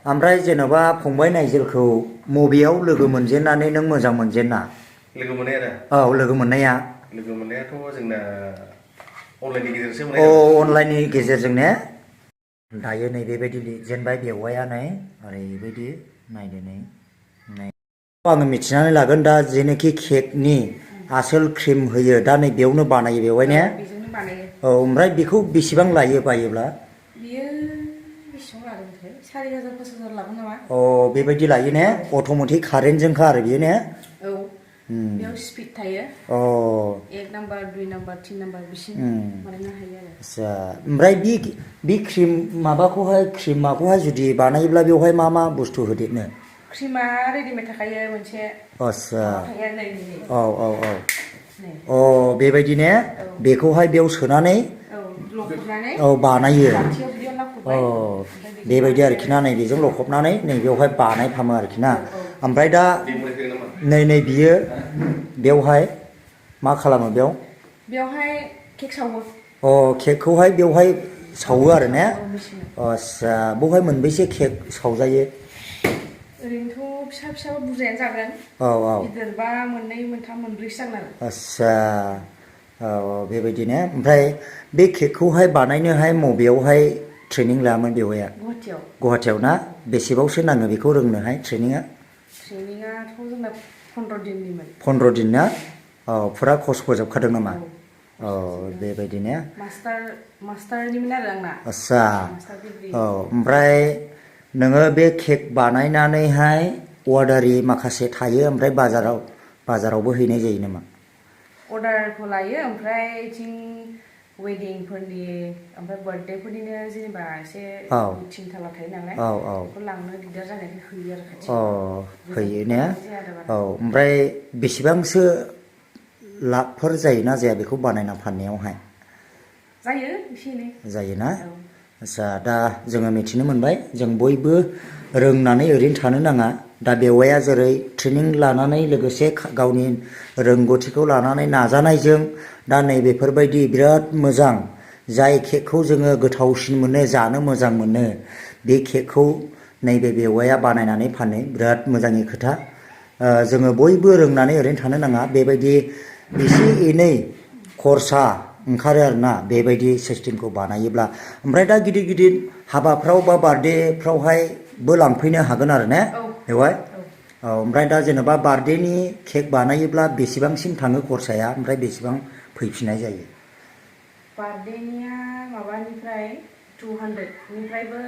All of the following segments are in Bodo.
ओमफ्राय जेनेबा फंबाय नाइजेलखौ मबेयाव लोगो मोनजेननानै नों मोजां मोनजेना? लोगो मोननाय आरो? औ लोगो मोननाया? लोगो मोननायाथ' जोंना अनलाइननि गेजेरजोंसो मोननाय। अनलाइननि गेजेरजों ने? दायो नै बेबायदि जेनबाय बेवहाया नै ओरैबायदि नायदो नै आङो मिथिनानै लागोन दा जेनोखि केकनि आसोल क्रिम होयो दा नै बेयावनो बानायो बेवहाय ने? बेजोंनो बानायो। औ ओमफ्राय बेखौ बेसेबां लायो बायोब्ला? बियो बेसेबां लागोनथाय 4000 5000 लागोन नामा? अ बेबायदि लायो ने? अट'मेटिक कारेन्टजोंखा आरो बियो ने? औ बेयाव स्पिड थायो। अ 1 नाम्बार 2 नाम्बार 3 नाम्बार बिसिम बानायनो हायो आरो। आच्छा ओमफ्राय बे क्रिम माबाखौहाय जुदि बानायोब्ला बेवहाय मा मा बुस्थु होदेरनो? क्रिमा रेडिमेड थाखायो मोनसे। आच्छा थायो नै औ औ औ अ बेबायदि ने? बेखौहाय बेयाव सोनानै लखबनानै औ बानायो। खाथियाव बिदियाव लाखबबाय। बेबायदि आरोखि ना नै बेजों लखबनानै नै बेवहाय बानायफामो आरोखि ना? ओमफ्राय दा नै बियो बेवहाय मा खालामो बेयाव? बेवहाय केक सावो। अ केकखौहाय बेवहाय सावो आरो ने? आच्छा बेवहाय मोनबेसे केक सावजायो? ओरैनोथ' फिसा फिसाबा बुरजायानो जागोन। औ औ गिदिरबा 2 3 4 जागोन आरो। आच्छा औ बेबायदि ने? ओमफ्राय बे केकखौहाय बानायनोहाय मबेयावहाय ट्रेनिं लायामोन बेवहाया? गुवाहाटियाव। गुवाहाटियाव ना? बेसेबांसो नाङो बेखौ रोंनोहाय ट्रेनिङा? ट्रेनिङाथ' जोंना 15 दिननिमोन। 15 दिन ना? औ फुरा कर्स फोजोबखादों नामा? औ बेबायदिनो। मास्टारनिमोन आरो आंना। आच्छा औ ओमफ्राय नोङो बे केक बानायनानैहाय अर्डारि माखासे थायो ओमफ्राय बाजारावबो हैनाय जायो नामा? अर्डारखौ लायो ओमफ्राय बिथिं वेडिंफोरनि ओमफ्राय बार्थडेफोरनिनो जेनेबा एसे मिथिं थाला थायो नालाय बेखौ लांनो दिगदार जानायखाय होयो आरो खाथियाव। होयो ने? औ ओमफ्राय बेसेबांसो लाबफोर जायोना जाया बेखौ बानायना फाननायावहाय? जायो एसे एनै। जायोना? आच्छा दा जोङो मिथिनो मोनबाय जों बयबो रोंनानै ओरैनो थानो नाङा। दा बेवहाया जेरै ट्रेनिं लानानै लोगोसे गावनि रोंगौथिखौ लानानै नाजानायजों दा नैबेफोरबायदि बिराद मोजां जाय केकखौ जोङो गोथावसिन मोनो जानो मोजां मोनो बे केकखौ नैबे बेवाइया बानायनानै फानो बिराद मोजांनि खोथा। जोङो बयबो रोंनानै ओरैनो थानो नाङा बेबायदि एसे एनै खरसा ओंखारो आरोना बेबायदि सिस्टेमखौ बानायोब्ला। ओमफ्राय दा गिदिर गिदिर हाबाफ्राव बा बार्थडेफ्रावहायबो लांफैनो हागोन आरो ने बेवहाय? औ ओमफ्राय दा जेनेबा बार्थडेनि केक बानायोब्ला बेसेबांसिम थाङो खरसाया ओमफ्राय बेसेबां फैफिननाय जायो? बार्थडेनिया माबानिफ्राय 200निफ्रायबो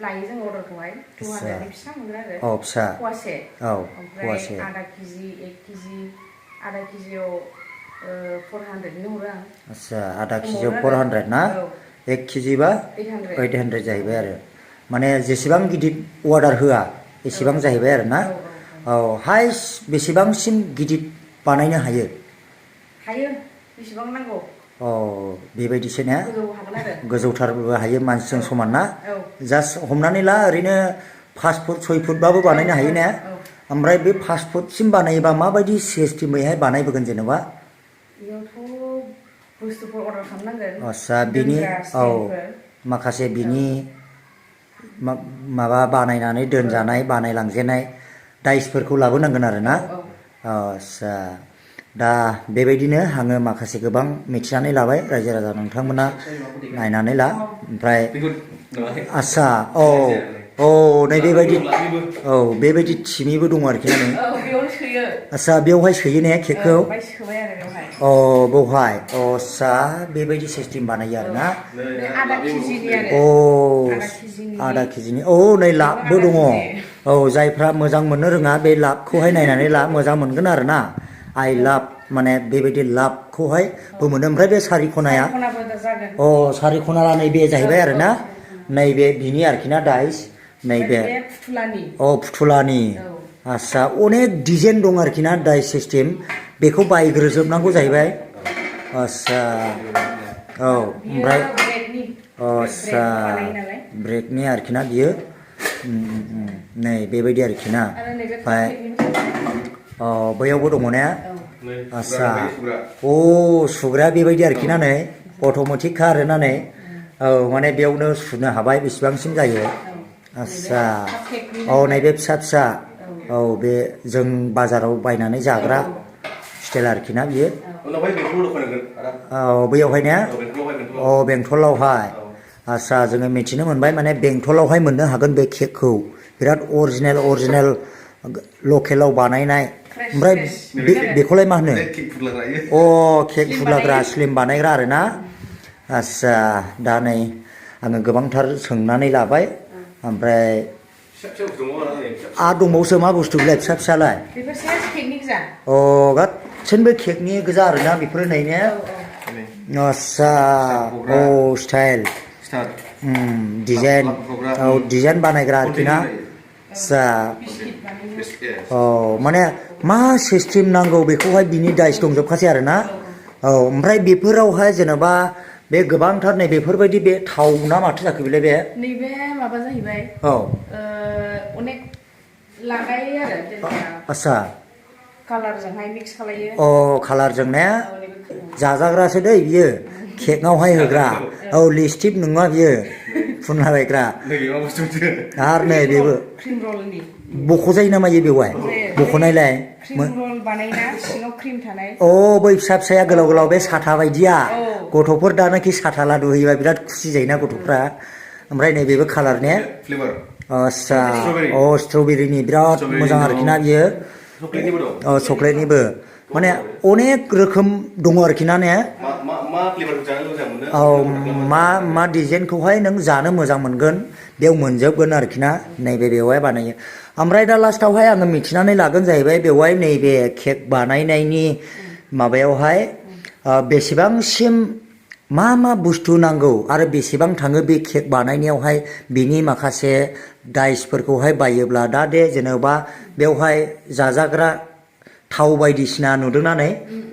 लायो जों अर्डारखौहाय। 200नि फिसा मोनगोन आरो। औ फिसा फवासे। औ ओमफ्राय आधा केजि 1 केजि आधा केजियाव 400निनो हरो आं। आच्छा आधा केजियाव 400 ना? 1 केजिबा 800 जाहैबाय आरो। माने जेसेबां गिदिर अर्डार होआ एसेबां जाहैबाय आरो ना? औ हाइस्ट बेसेबांसिम गिदिर बानायनो हायो? हायो बेसेबां नांगौ। अ बेबायदिसो ने? गोजौ हागोन आरो। गोजौथारबो हायो मानसिजों समान ना? जास्ट हमनानै ला ओरैनो 5 फुट 6 फुटबाबो बानायनो हायो ने? ओमफ्राय बे 5 फुटसिम बानायोबा माबायदि सिस्टेमैहाय बानायबोगोन जेनेबा? बेयावथ' बुस्थुफोर अर्डार खालामनांगोन। आच्छा बिनि दोनग्रा औ स्टेन्डफोर। माखासे बिनि माबा बानायनानै दोनजानाय बानायलांजेननाय दाइसफोरखौ लाबोनांगोन आरो ना? आच्छा दा बेबायदिनो आङो माखासे गोबां मिथिनानै लाबाय रायजो राजा नोंथांमोना नायनानै ला। ओमफ्राय आच्छा औ नै बेबायदि औ बेबायदि थिमिबो दङ आरोखि ना? बेयावनो सोयो। आच्छा बेवहाय सोयो ने केकखौ? ओमफ्राय सोबाय आरो बेवहाय। अ बेवहाय आच्छा बेबायदि सिस्टेम बानायो आरो ना? बे आधा केजिनि आरो। आधा केजिनि औ नै लाबबो दङ। औ जायफ्रा मोजां मोननो रोङा बे लाबखौहाय नायनानै ला मोजां मोनगोन आरो ना। आइ लाभ माने बेबायदि लाभखौहायबो मोनो। ओमफ्राय बे सारिखनाया? अ सारिखना नैबे जाहैबाय आरो ना? नैबे बिनि आरोखि ना दाइस? नैबे अ फुथुलानि। आच्छा अनेक डिजाइन दं आरोखि ना दाइस सिस्टेम बेखौ बायग्रोजोबनांगौ जाहैबाय। आच्छा औ ओमफ्राय आच्छा ब्रेकनि आरोखि ना बियो? नै बेबायदि आरोखि ना? ओमफ्राय अ बैयावबो दङ ने? आच्छा अ सुग्राया बेबायदि आरोखि ना नै? अट'मेटिकखा आरोना नै? औ माने बेयावनो सुनो हाबाय बेसेबांसिम जायो। आस्सा औ नैबे फिसा फिसा औ बे जों बाजाराव बायनानै जाग्रा स्टाइल आरोखि ना बियो औ बैयावहाय ने औ बेंटलावहाय आस्सा जोङो मिथिनो मोनबाय माने बेंटलावहाय मोननो हागोन बे केकखौ बिराद अरिजिनेल लकेलाव बानायनाय ओमफ्राय बेखौलाय मा होनो अ केक फुलाग्रा स्लिम बानायग्रा आरोना आस्सा दा नै आङो गोबांथार सोंनानै लाबाय ओमफ्राय दंबावोसो मा बुस्थु बिलाय फिसा फिसालाय अ गासिनबो केकनि गोजा आरोना बेफोरो नै ने आस्सा औ स्टाइल डिजाइन औ डिजाइन बानायग्रा आरोखि ना आस्सा औ माने मा सिस्टेम नांगौ बेखौहाय बिनि दाइस दंजोबखासै आरोना औ ओमफ्राय बेफोरावहाय जेनेबा बे गोबांथार नै बेफोरबायदि बे थाव ना माथो जाखो बेलाय बे नैबे माबा जाहैबाय औ अनेक लागायो आरो आस्सा कालारजोंहाय मिक्स खालायो अ कालारजों ने जाजाग्रासो दै बियो केकआवहाय होग्रा औ लिपस्टिक नङा बियो फुनलाबायग्रा आरो नै बेबो बख'जायो नामा इयो बेवहाय बख'नायलाय अ बै फिसा फिसाया गोलाव गोलाव बे साथा बायदिया गथ'फोर दानाखि साथा लादु होयोबा बिराद खुसि जायोना गथ'फ्रा ओमफ्राय नै बेबो कालार ने आस्सा अ स्ट्रबेरिनि बिराद मोजां आरोखि ना बियो औ चक्लेटनिबो माने अनेक रोखोम दङ आरोखि ना ने औ मा डिजाइनखौहाय नों जानो मोजां मोनगोन बेयाव मोनजोबगोन आरोखि ना नैबे बेवहाय बानायो ओमफ्राय दा लास्टावहाय आङो मिथिनानै लागोन जाहैबाय बेवहाय नैबे केक बानायनायनि माबायावहाय बेसेबांसिम मा बुस्थु नांगौ आरो बेसेबां थाङो बे केक बानायनायावहाय बिनि माखासे दाइसफोरखौहाय बायोब्ला दा दे जेनेबा बेवहाय जाजाग्रा थाव बायदिसिना नुदोंना नै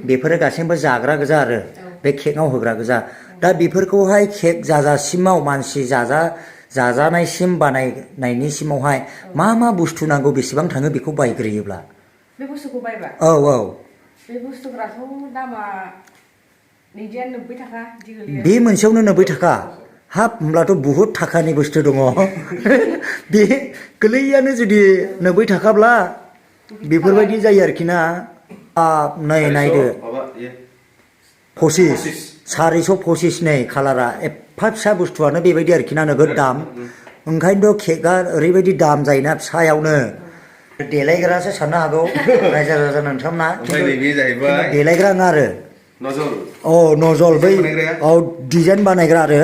बेफोरो गासैबो जाग्रा गोजा आरो बे केकआव होग्रा गोजा दा बेफोरखौहाय केक जाजासिमाव मानसि जाजानायसिम बानायनायनि सिमावहाय मा बुस्थु नांगौ बेसेबां थाङो बेखौ बायग्रोयोब्ला बे बुस्थुखौ बायबा औ बे बुस्थुफोराथ' दामा 90 थाखा बे मोनसेयावनो 90 थाखा हाब होमब्लाथ' बुहुत थाखानि बुस्थु दङ बे गोरलैयानो जुदि 90 थाखाब्ला बेफोरबायदि जायो आरोखि ना नै नायदो 425 नै कालारा एफा फिसा बुस्थुआनो बेबायदि आरोखि ना नोगोद दाम ओंखायनोथ' केकआ ओरैबायदि दाम जायोना फिसायावनो देलायग्रासो साननो हागौ रायजो राजा नोंथांमोना देलायग्रा नङा आरो नजल बै डिजाइन बानायग्रा आरो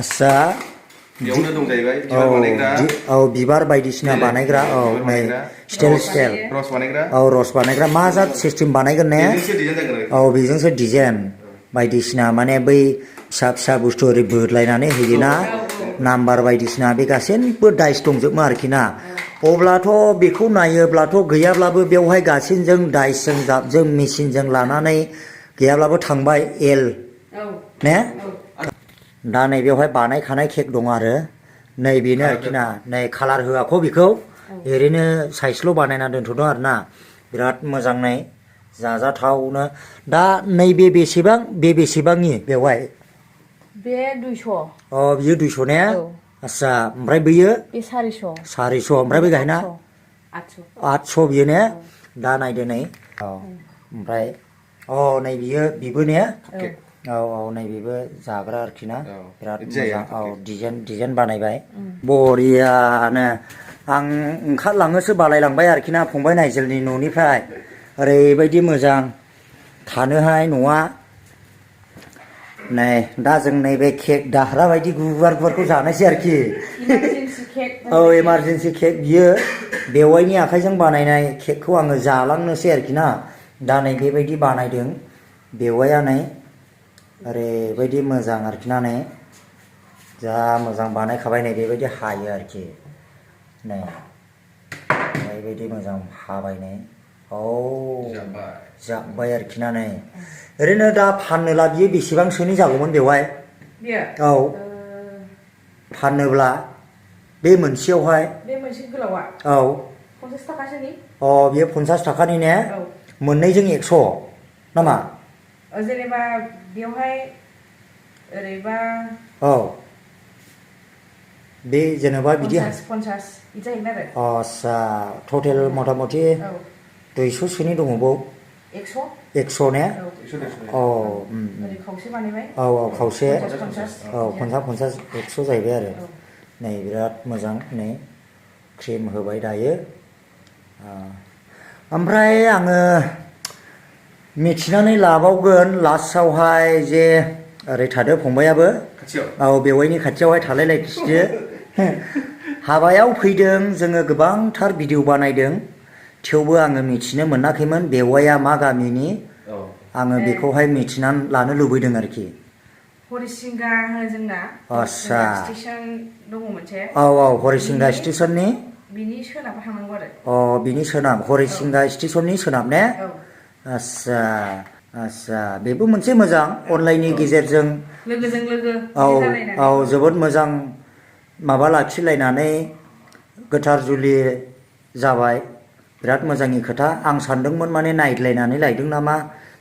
आस्सा औ बिबार बायदिसिना बानायग्रा नै स्टाइल रस बानायग्रा मा जात सिस्टेम बानायगोन ने औ बेजोंसो डिजाइन बायदिसिना माने बै फिसा फिसा बुस्थु ओरै बोदलायनानै होयोना नाम्बार बायदिसिना बे गासैबो दाइस दंजोबो आरोखि ना अब्लाथ' बेखौ नायोब्लाथ' गैयाब्लाबो बेवहाय गासैजों दाइसजों जाबजों मेसिनजों लानानै गैयाब्लाबो थांबाय एल ने दा नै बेवहाय बानायखानाय केक दं आरो नै बेनो आरोखि ना नै कालार होआखौ बेखौ ओरैनो साइजल' बानायना दोनथ'दों आरो ना बिराद मोजां नै जाजाथावनो दा नैबे बेसेबांनि बेवहाय बे 200 बियो 200 ने आस्सा ओमफ्राय बैयो बे 400 ओमफ्राय बै गाहायना 800 बियो ने दा नायदो नै ओमफ्राय नै बिबो ने नै बेबो जाग्रा आरोखि ना बिराद मोजां डिजाइन बानायबाय बरियानो आं ओंखारलाङोसो बालायलांबाय आरोखि ना फंबाय नाइजेलनि न'निफ्राय ओरैबायदि मोजां थानोहाय न'आ नै दा जों नैबे केक दाह्रा बायदि गुवारखौ जानायसै आरोखि इमारजेन्सि केक बियो बेवाइनि आखाइजों बानायनाय केकखौ आङो जालांनोसै आरोखि ना दा नै बेबायदि बानायदों बेवाइया नै ओरैबायदि मोजां आरोखि ना नै जा मोजां बानायखाबाय नै बेबायदि हायो आरोखि नै ओरैबायदि मोजां हाबाय नै जाबाय आरोखि ना नै ओरैनो दा फाननोला बियो बेसेबांसोनि जागौमोन बेवहाय फाननोब्ला बे मोनसेयावहाय बे मोनसे गोलावा 50 थाखासोनि बियो 50 थाखानि ने मोननैजों 100 नामा जेनेबा बेवहाय ओरैबा बे जेनेबा बिदि 50 बिदि जाहैगोन आरो आच्छा टटेल मथा मथि औ 200 सोनि दङ बाव 100 ने औ ओरै खावसे बानायबाय औ खावसे 50 औ 50 100 जाहैबाय आरो नै बिराद मोजां नै क्रिम होबाय दायो ओमफ्राय आङो मिथिनानै लाबावगोन लास्टआवहाय जे ओरै थादो फंबायाबो औ बेवाइनि खाथियावहाय थालाय लायखिदो हाबायाव फैदों जोङो गोबांथार भिडिअ बानायदों थेवबो आङो मिथिनो मोनाखैमोन बेवाइया मा गामिनि आङो बेखौहाय मिथिनानै लानो लुबैदों आरोखि हरिसिंगा होनो जोंना आच्छा स्टेशन दङ मोनसे औ हरिसिंगा स्टेशननि बिनि सोनाब थांनांगौ आरो बिनि सोनाब हरिसिंगा स्टेशननि सोनाब ने आच्छा आच्छा बेबो मोनसे मोजां अनलाइननि गेजेरजों लोगोजों लोगो औ जोबोद मोजां माबा लाखिलायनानै गोथार जुलि जाबाय बिराद मोजांनि खोथा आं सानदोंमोन माने नायज्लायनानै लायदों नामा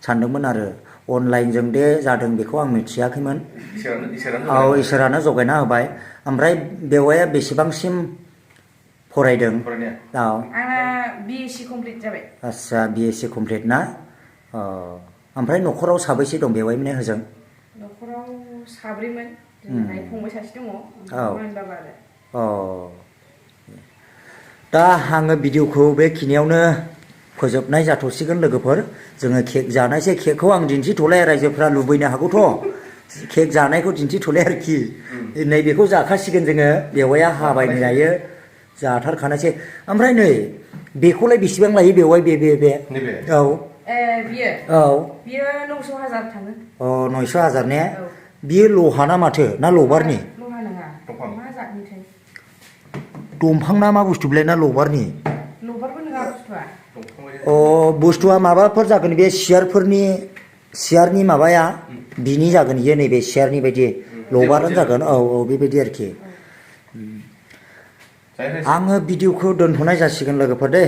सानदोंमोन आरो अनलाइनजों दे जादों बेखौ आं मिथियाखैमोन औ इसोरानो जगायना होबाय ओमफ्राय बेवाइया बेसेबांसिम फरायदों औ आंना बिएससि कमप्लिट जाबाय आच्छा बिएससि कमप्लिट ना ओमफ्राय न'खराव साबैसे दं बेवाइमोननि होजों न'खराव साब्रैमोन जोंहाय फंबाय सासे दङ ओमफ्राय बाबा आरो दा आङो भिडिअखौ बेखिनियावनो फोजोबनाय जाथ'सिगोन लोगोफोर जोङो केक जानायसै केकखौ आं दिन्थिथ'लाय रायजोफ्रा लुबैनो हागौथ' केक जानायखौ दिन्थिथ'लाय आरोखि नैबेखौ जाखासिगोन जोङो बेवाइया हाबायनो जायो जाथारखानोसै ओमफ्राय नै बेखौलाय बेसेबां लायो बेवाइ बे औ बियो औ बियो 900,000 थाङो 900,000 ने बियो लहा ना माथो ना लबारनि लहा नङा मा जातनिथाय दंफां ना मा बुस्थु बेलाय ना लबारनि लबारबो नङा बुस्थुआ बुस्थुआ माबाफोर जागोन बे सियारनि माबाया बिनि जागोन इयो नैबे सियारनि बायदि लबारानो जागोन औ बेबायदि आरोखि आङो भिडिअखौ दोनथ'नाय जासिगोन लोगोफोर दे